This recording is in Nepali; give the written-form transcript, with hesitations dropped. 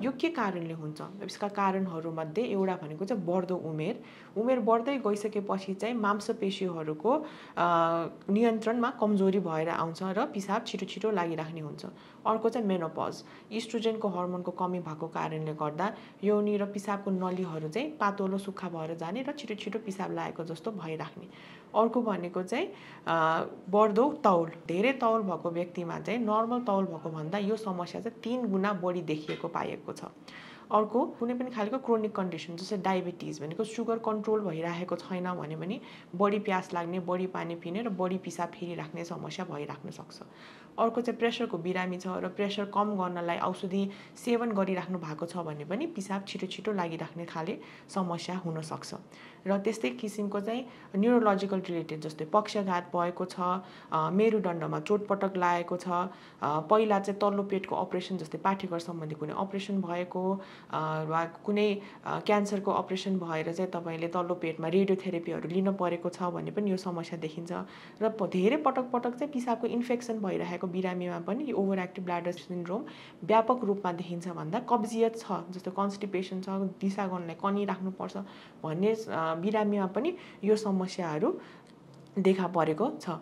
यो के कारणले हुन्छ? यसका कारणहरूमध्ये एउटा भनेको चाहिँ बढ्दो उमेर बढ्दै गइसकेपछि चाहिँ मांसपेशीहरूको नियन्त्रणमा कमजोरी भएर आउँछ र पिसाब छिटो लागिराख्ने हुन्छ। अर्को चाहिँ मेनोपज, इस्ट्रोजेनको हर्मोनको कमी भएको कारणले गर्दा योनि र पिसाबको नलीहरू चाहिँ पातलो सुक्खा भएर जाने र छिटो पिसाब लागेको जस्तो भइराख्ने। अर्को भनेको चाहिँ बढ्दो तौल, धेरै तौल भएको व्यक्तिमा चाहिँ नर्मल तौल भएको भन्दा यो समस्या चाहिँ 3 गुणा बढी देखिएको पाइएको छ। अर्को कुनै पनि खालको क्रोनिक कन्डिसन जस्तै डायबिटिज भनेको सुगर कन्ट्रोल भइरहेको छैन भने पनि बढी प्यास लाग्ने, बढी पानी पिने र बढी पिसाब फेरिराख्ने समस्या भइराख्न सक्छ। अर्को चाहिँ प्रेसरको बिरामी छ र प्रेसर कम गर्नलाई औषधि सेवन गरिराख्नु भएको छ भने पनि पिसाब छिटो लागिराख्ने खाले समस्या हुन सक्छ। र त्यस्तै किसिमको चाहिँ न्युरोलोजिकल रिलेटेड जस्तै पक्षघात भएको छ, मेरुदण्डमा चोटपटक लागेको छ, पहिला चाहिँ तल्लो पेटको अपरेसन जस्तै पाठेघर सम्बन्धी कुनै अपरेसन भएको वा कुनै क्यान्सरको अपरेसन भएर चाहिँ तपाईले तल्लो पेटमा रेडियोथेरापीहरू लिन परेको छ भने पनि यो समस्या देखिन्छ। र धेरै पटक चाहिँ पिसाबको इन्फेक्सन भइरहेको बिरामीमा पनि ओभर एक्टिभ ब्ल्याडर सिन्ड्रोम व्यापक रूपमा देखिन्छ भन्दा कब्जियत छ जस्तो कन्स्टिपेसन छ, दिशा गर्नलाई कनी राख्नुपर्छ भन्ने बिरामीमा पनि यो समस्याहरू देखा परेको छ।